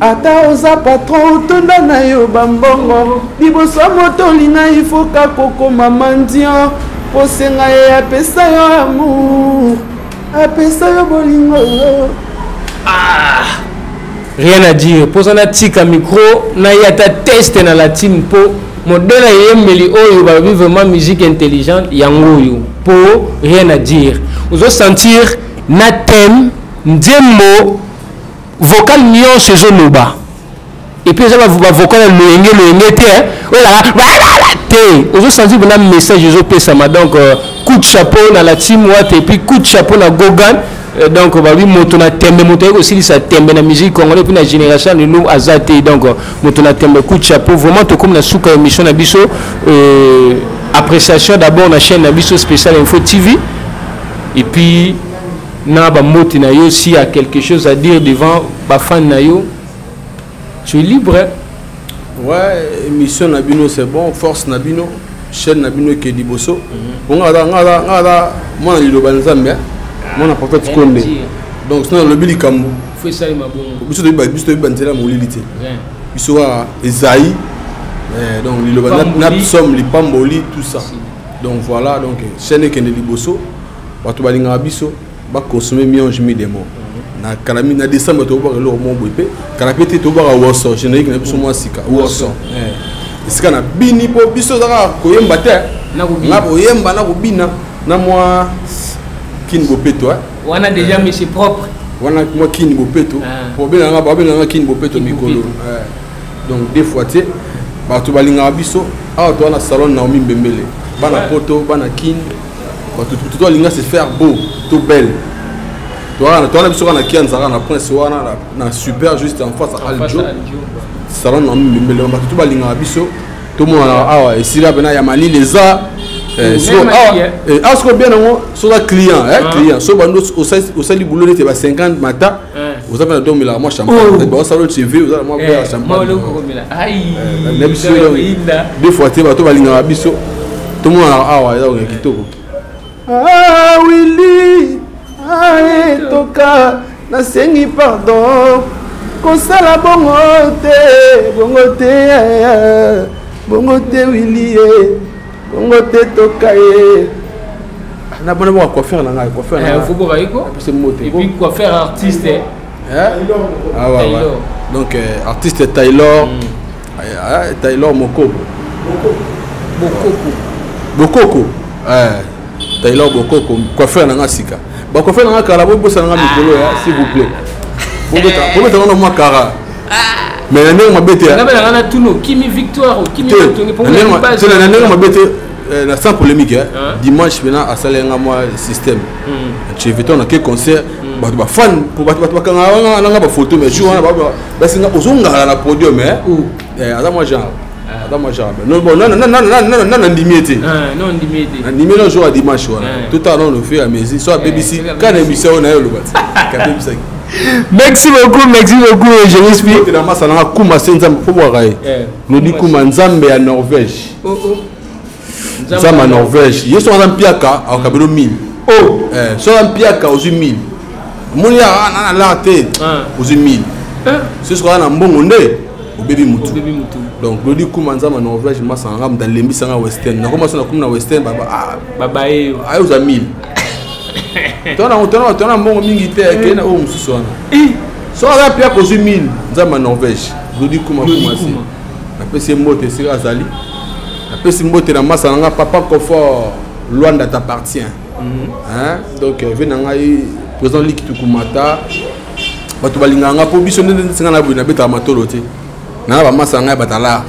S1: Ata oza patron, otonda na yo bambongo, liboso moto olinga ifoka kokoma mendiant, posenga ye apesa yo amour, apesa yo bolingo.
S3: Ah, rien à dire. Mposa natika micro na ye ata teste na latine, mpo modèle eyembeli oyo balobi vraiment musique intelligente yango oyo, mpo rien à dire. Ozosentir na thème, nzembo, vocal nyonso ezoloba, et puis eza bavocal ya loyenge loyenge te, oyo ezalaka te. Ozosentir mpena message ezopesama. Donc coup de chapeau na la team Wata, et puis coup de chapeau na Gogan. Donc babi moto na tembe, moto aye kosilisa tembe na musique congolais, puis na génération lelo aza te. Donc moto na tembe, coup de chapeau vraiment. Tokomi na suka émission na biso. Appréciation d'abord na chaîne na biso Spécial Info TV, et puis na bambote na yo. S'il y a quelque chose à dire devant bafan na yo, tu es libre.
S2: Ouais, émission na bino, c'est bon, force na bino, chaîne na bino eke liboso. Bon, nga aza mwana liloba Nzambe, mwana prophète Konde. Donc sino nalobi likambo, biso toyebi banzela molili te, biso kaka ezai. Donc liloba na psaume, lipamboli, tout ça. Donc voilà, donc chaîne ekende liboso, bato balingaka biso baconsommer mi-ange mi-démon. Na kala na décembre tobwaka eloko moko boye, mpe kala mpe te tobwaka woso, générique na biso mwa sika, woso esika na bini, mpo biso eza kaka koyemba te, nga koyemba na kobina na mwa kini bopeto.
S3: Wana déjà monsieur propre.
S2: Wana mwa kini bopeto, po babenganga kini bopeto mikolo. Donc deux fois te, bato balingaka biso awa, toza na salon Naomi Mbembele, bana poto, bana kini, bato to alinga se faire beau to belle. Towana biso kaka na Kianzaka, na Prince wana, na super, juste en face Aljo, salon Naomi Mbembele. Bato to balingaka biso, tomonana awa esika mpena ya malili eza. Awa sikoyo bien yango, soza client, so bando osali boulot neti ba 50 mata, oza mpe na domelaka mwa champagne, baosala tv, oza na mwa verre ya champagne na biso. Deux fois te, bato balingaka biso, tomonanaka awa, eza koka kitoko.
S1: Ah, Willi etoka, nasengi pardon, kosala bongo te, bongo te, bongo te, Willi ye, bongo te, toka ye.
S2: Na bona boka coiffeur na ngai, coiffeur na
S3: ngai
S2: apese mote.
S3: Et puis coiffeur artiste.
S2: Ah ouais, ouais. Donc artiste Taylor, Taylor Mokoko.
S3: Bokoko.
S2: Bokoko, Taylor Bokoko, coiffeur na nga sika. Bacoiffeur na nga kala, bobosana nga mikolo ya, s'il vous plaît, bobeta ngo mwa kara, mais na ndenge mabe te.
S3: Nga na tuno kimi victoire kimi.
S2: Na ndenge mabe te, na sans polémique. Dimanche mpena asali nga mwa système cheveton, nake concert, bato bafan, bato bakanga nanga bafoto, mais jour wana basinga ozongala na podium. Aza mwa genre, aza mwa genre. Bon, nana nandimi ye te, nandimi ye jour ya dimanche wana. Totala nano fe ya mesure so abebisi kaka na émission oyo na ye oloba ti kabebisaki.
S3: Merci beaucoup, merci beaucoup, Jésus.
S2: Na masa nanga Kuma se Nzambe po bwaka ye lodi Kuma, Nzambe ya Norvège, Nzambe ya Norvège. Ye soki aza mpiaka, akabelo 1000. Soki aza mpiaka, ozwi 1000. Omoni nana lar te, ozwi 1000. Soki aza na mbongo nde obebi mutu. Donc lodi Kuma, Nzambe ya Norvège, masa nanga, moto alembisanga western, nakoma so nakomi na western,
S3: babaye.
S2: Aye ozwa 1000. Tona mbongo mingi te, akei na oyo mosusu wana. Soki aza mpiaka, ozwi 1000. Nzambe ya Norvège, Lodi Kuma, Kuma se napesi ye mbote esika azali. Napesi mbote na masa na nga papa Confort, Lwanda t'appartient. Hein? Donc ve na ngai président Liki Tukumata, bato balingaka nga mpo biso nde nsinga na boye, nabetaka matolo te nanga bamasa na ngai batala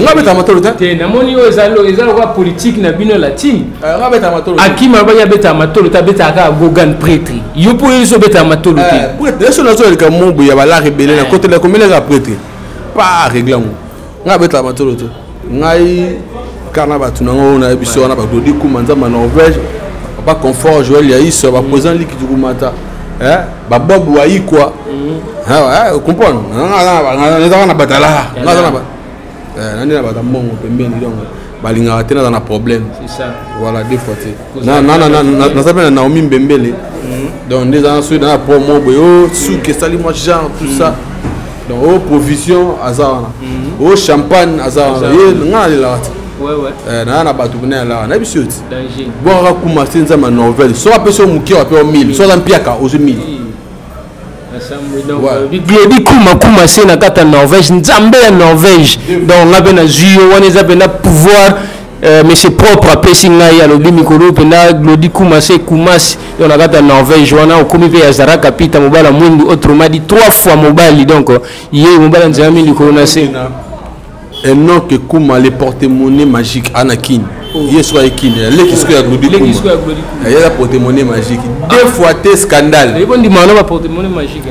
S2: nga abetaka matolo te.
S3: Te, namoni oyo eza lokola politique na bino la team.
S2: Nga abetaka matolo.
S3: Akima alobaki abetaka matolo te, abetaka kaka Gogan prêtre. Yo mpo oyo so obetaka matolo te.
S2: Prêtre eso nazoleka mo boye ya balare ebele na kotela komeleka prêtre pa règle yango. Nga abetaka matolo te, ngai kaka na bato nango oyo nayebi so wana, baglodi Kuma, Nzambe ya Norvège. Papa Confort Joël Yaïs, ba président Liki Tukumata. Hein, ba Bob Waikwa. Hein, comprendre. Nga na batala. Nga na ba. Nani na bata mbongo pembeni donc balingaka te naza na problème.
S3: C'est ça.
S2: Voilà, deux fois te. Na na na naza pe na Naomi Mbembele. Donc nde eza soki na promo boye o suki esali mwa genre tout ça. Donc o provision aza wana. O champagne aza wana. Ye nga nalelaka te.
S3: Ouais.
S2: Naa na bato kuna yalaka nayebi so ti.
S3: Danger.
S2: Bwakaka kuma se nzambe ya Norvège. Soki apesi yo moke ape yo 1000. Soki aza mpiaka ozwi 1000.
S3: Donc, Glody Kuma Kuma se na kati ya Norvège, nzambe ya Norvège. Donc nga mpe nazwi yo wana eza mpenza pouvoir monsieur propre apesi ngai alobi mikolo mpenza Glody Kuma se Kumasi donc na kati ya Norvège wana okomi mpe ya Zara Kapita mobali ya mwindu, autrement dit 3 fois mobali. Donc ye mobali ya nzela mingi likolo na se.
S2: Enoch Kuma le porte-monnaie magique Anakin. Ye soki ayekini leki sikoyo ya Glody Kuma. Ye aza porte-monnaie magique. Deux fois te scandale.
S3: Yebo ndima na ba porte-monnaie magique.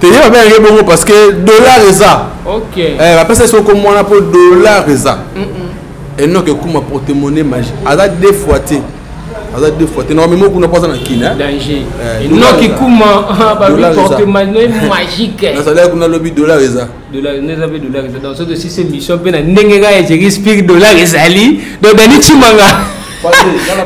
S2: Te ye babengaki bongo parce que dollar eza.
S3: OK.
S2: Bapesa soko mwana po dollar eza. Enoch Kuma porte-monnaie magique. Aza deux fois te. Aza deux fois te. Non mais moko kuna po aza na kini.
S3: Danger. Enoch Kuma ba porte-monnaie magique.
S2: Nazalaki kuna lobi dollar eza.
S3: Dollar neza pe dollar eza. Donc soki si mission pe na ndenge kaka ya Jerry Speak dollar ezali. Donc Dani Tshimanga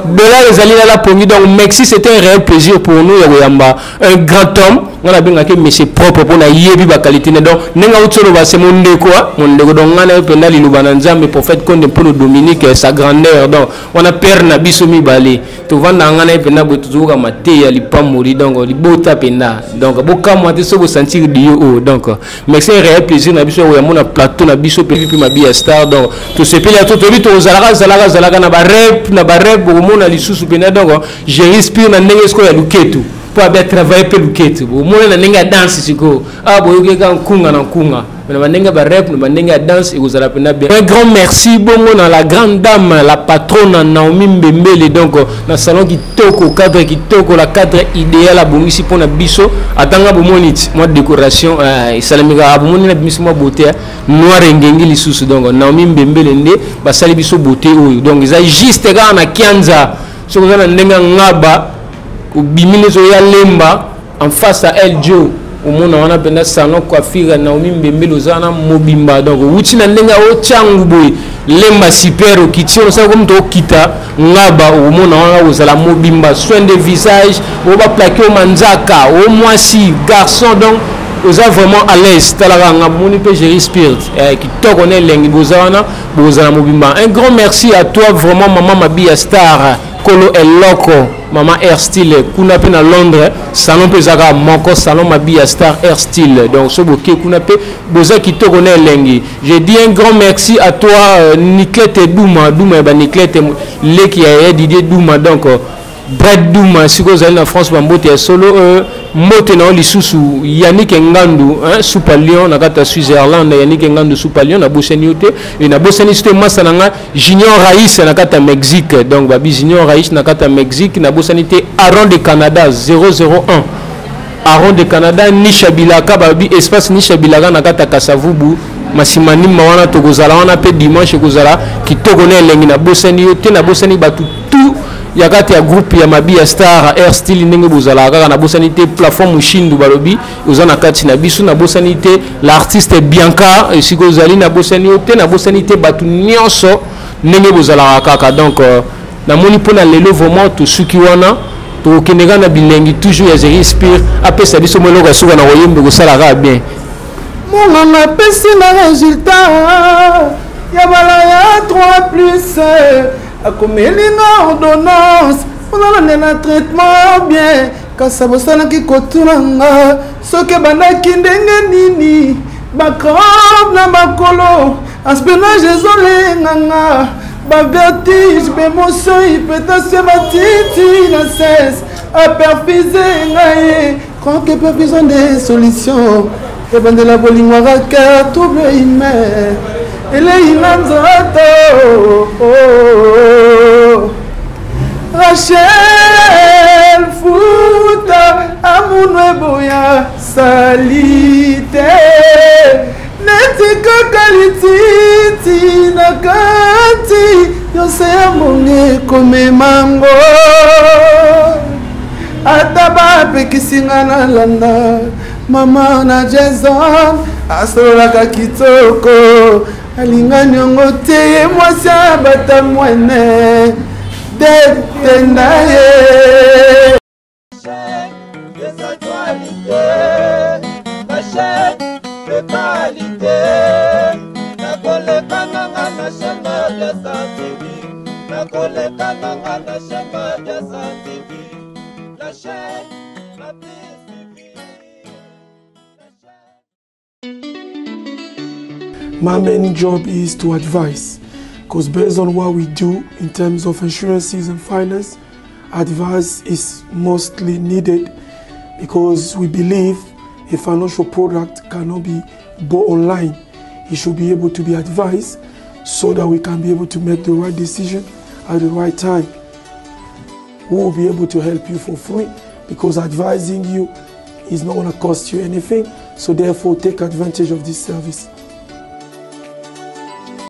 S3: dollar ezali na la pongi. Donc merci, c'était un réel plaisir pour nous ya koyamba un grand homme. Nga na bengaki monsieur propre pour na yebi ba qualité na. Donc ndenge auti oloba, c'est mon ndeko, hein, mon ndeko. Donc nga na ye mpenza liloba na Nzambe, prophète Konde Mpolo Dominique, sa grandeur. Donc wana père na biso mibale tovanda nga na ye mpenza boye, tozoyoka mateya lipamboli. Donc libota mpenza. Donc bokamwa te soki bosentir dio oyo. Donc merci, un réel plaisir na biso ya mona plateau na biso pe pe Mabiya Star. Donc tosepeli ya to toyebi tozalaka zalaka zalaka na ba rep na ba rep bokomona lisusu mpenza. Donc Jerry Spear na ndenge sikoyo ya luketu po abe travailler pe luketu bomona na ndenge ya danse sikoyo awa boyoki kaka nkunga na nkunga mais na bandenge ya ba rep na bandenge ya danse ekozala mpenza bien. Un grand merci bongo na la grande dame, la patronne Naomi Mbembele. Donc na salon kitoko, cadre kitoko, la cadre idéal abongisi mpona biso. Atanga bomoni ti mwa décoration esalemi kaka bomoni na bimisi mwa beauté noir engengi lisusu. Donc Naomi Mbembele nde basali biso beauté oyo. Donc eza juste kaka na Kianza soki oza na ndenge ya ngaba obimi nde ozoya lemba en face à El Joe omona wana mpenza salon coiffure Naomi Mbembele oza wana mobimba. Donc owuti na ndenge ya otyangu boye lemba super okiti osala komi tokita ngaba omona wana ozala mobimba soin de visage oyo baplake o manzaka o mwasi garçon. Donc oza vraiment à l'aise talaka nga moni mpe Jerry Spirit kitoko na elengi boza wana bozala mobimba. Un grand merci à toi vraiment maman Mabiya Star Kolo Eloko Mama Air Style kuna pe na Londres salon pe ezaka moko salon Mabiya Star Air Style. Donc so boke kuna pe boza kitoko na elengi. Je dis un grand merci à toi Niclette Douma Douma ya ba Niclette leki ya Didier Douma. Donc Brad Douma siko ozali na France ba mbote ya solo mbote na yo lisusu Yannick Ngandu, hein, Super Lion na kati ya Switzerland. Yannick Ngandu Super Lion na bosani yo te et na bosani te masa na nga Junior Raïs na kati ya Mexique. Donc babi Junior Raïs na kati ya Mexique na bosani te Aaron de Canada 001 Aaron de Canada Nisha Bilaka babi espace Nisha Bilaka na kati ya Kasavubu masimani mawana tokozala wana pe dimanche kozala kitoko na elengi na bosani yo te na bosani batu tout ya kati ya groupe ya Mabiya Star Air Style ndenge bozalaka kaka na bosani te plafond Mushindu balobi oza na kati na biso na bosani te l'artiste Bianca esika ozali na bosani yo te na bosani te batu nyonso ndenge bozalaka kaka. Donc namoni mpona lelo vraiment tosuki wana tokokende kaka na bilengi toujours ya Jerry Spear apesa biso mwa eloko ya suka na koyemba ekosalaka bien.
S1: Monganga apesi na résultat ya bala ya 3 plus akomeli nga ordonnance mpona landela traitement bien kasi abosanaki kotuna nga soki ebandaki ndenge nini bacrampe na makolo aspinage ezolenga nga bavertige bemotion hypertension matiti na cesse aperfuse ngai croque perfusion des solutions ebandela bolingwaka cœur trouble humain elei na nzoto Rachel futa amunwe boya salite neti kaka lititi na kati Nyonso ya mbongo ekomemango ata bapekisi nga nalanda mama na Jason asololaka kitoko alinga niongo te ye mwasi abata mwene tete na ye.
S4: Nakoleka nanga na chaîne Mabiasa TV, la chaîne la plus suivie.
S5: My main job is to advise, because based on what we do in terms of insurances and finance, advice is mostly needed because we believe a financial product cannot be bought online. It should be able to be advised so that we can be able to make the right decision at the right time. We will be able to help you for free because advising you is not going to cost you anything. So therefore, take advantage of this service.